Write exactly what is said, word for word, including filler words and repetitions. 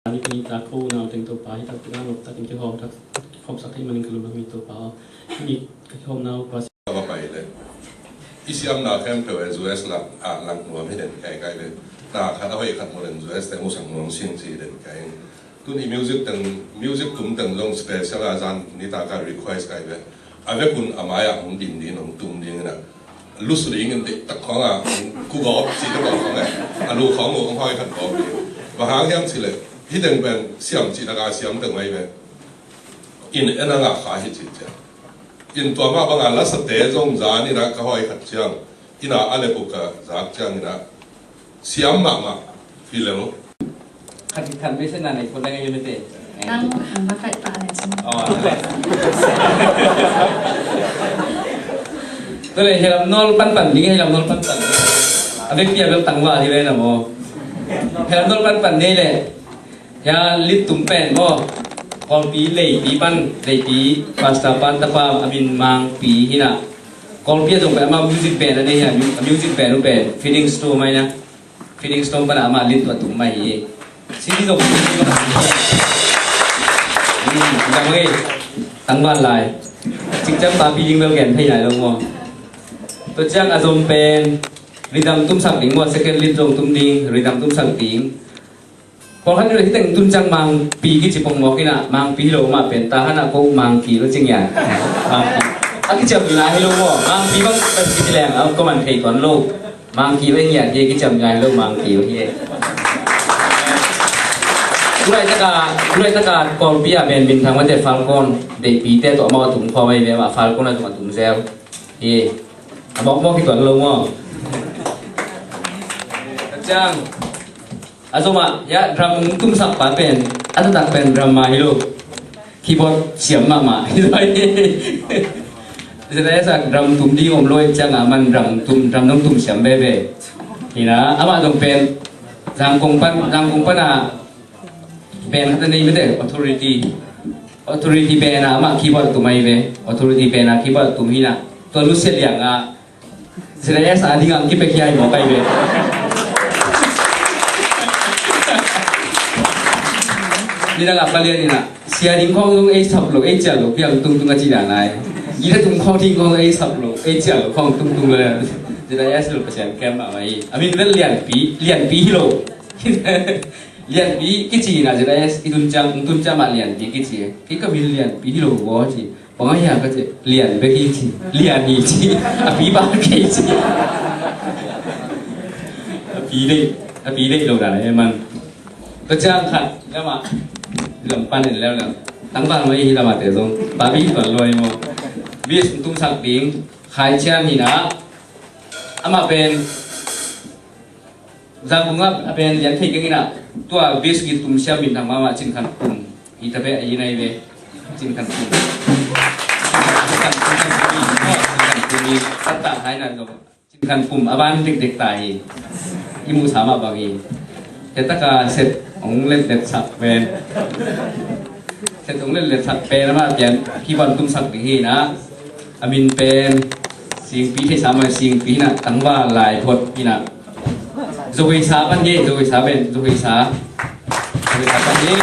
Ni, ni ta ko nau teng Topa, hi tak tena nop takin kihawm tak, kikhopsak thei manin ka lungdam hi Topa aw. Ni ka kihawm nau pa si. Ka va pai le. I siamna khempeuh e U S la, a lang nuam hi den kai kai le. Na khat a hoi khat mu den U S te musak nuam sing ci den kai. Tun i music teng, music tum teng zong special a zan ni ta ka request kai ve. A vekun a mai-ah hong din din hong tum ding ina. Lusu ding in dik tak khawng a, ku gawp ci tak khawng a. A lu khawng mu khawng hoi khat gawp ding. Bang hang hiam ci le, hi teng pen siam ci tak a siam teng mai ve. In en a ngah kha hi ci ciang. In tua mah bang a lasate zong zan ina ka hoi khat ciang. Ina a lep uh ka zak ciang ina siam mahmah hi lel. Khat khat message na nei khun dang a hi mete. Nang ang makai pa na cin. Oh, le. Tu le helam nol pan pan ding, helam nol pan pan. A vekpi a bel tangval hi le na maw. Helam nol pan pan nei le. Ya lit tum pen maw. Kawlpi Leipi pan, Leipi pastor pan tapa a min Mangpi hi na. Kawlpi a zong pen ama music band a nei hi a, mu-, music band uh pen Feeling Storm mai na. Feeling Storm pan a ama lit tua tum mai hi. Sini zong. Hmm, dang ngei. Tangval lai. Cikcang papi ding bel gen thei nai lo maw. Tua ciang a zom pen rhythm tumsak ding maw, second lead zong tum ding, rhythm tumsak ding. Pawlkhat nih hi teng tun ciang Mangpi kici pongmawk ina, Mangpi hi lo mah pen, ta hana ko Mangki lo cing ya. Mangpi. A kiciam lai hi lo maw, Mangpi bang kici leng a ko man thei tuan lo. Mangki lo hi ngiat hi, kiciam lai hi lo Mangki lo hi. Kulai taka, kulai taka Kawlpi a ben min thang mate Falcon, Deihpi te tawh amau a tum khua mai ve mah Falcon a tum a tum zel. Hi. A mawkmawk hi tuan lo maw. Ciang. A zom ah, ya, drum hong tumsak pa pen, a taktak pen drum mah hi lo. Keyboard siam mahmah hi lo. Zia a sak drum tum ding om lo i ciang a man drum tum, drum nong tum siam veve. Hi na, amah zong pen, Zangkong pan, Zangkong pan a, pen khat a nei mete, Authority. Authority pen a, amah keyboard tum ahi ve. Authority pen a, keyboard tum hi na. Tua lu sia liang a, Zia a sa ding ang kipek hiai mawk ai ve. Ni dang a palian ina, sia ding khawng zong ei sap lo, ei cial lo, piang tungtung a ci dan ai. Gita tung khawng ding khawng ei sap lo, ei cial lo, khawng tungtung lo. Zia a sa lo Pasian kem a mai. A min bel Lianpi, Lianpi hi lo. Lianpi kici ina zia a sa i tun ciang, tun ciang mah Lianpi kici. Kei ka min Lianpi hi lo bo ci. Bang a hia ka ci, lian bek hi ci, lian hi ci, a pi bang kei ci. A pi deih, a pi deih lo dan a man. Tua ciang khat, lamah, lam pan in leu lam. Tangval mai hi lamah te zong, babi hi tuan luai maw. Bass tumsak ding, Khai Cian hi na, amah pen, Zangkong a pen lian thei keng ina, tua bass git tum siam min thang mahmah Cin Khan Pum. Hi ta beh a hi nai ve. Cin Khan Pum. Cin Khan Pum, Cin Khan Pum hi. Tatta hai na zong. Cin Khan Pum a ban dekdek ta hi. I muh sa mah bang hi. He taka set hong letlet sak pen. Set hong letlet sak pen amah pian keyboard tumsak ding hi na. A min pen Singpi thei sa mai Singpi hi na, tangval lai phot hi na. Zoisa pan hi, Zoisa pen, Zoisa. Zoisa pan hi.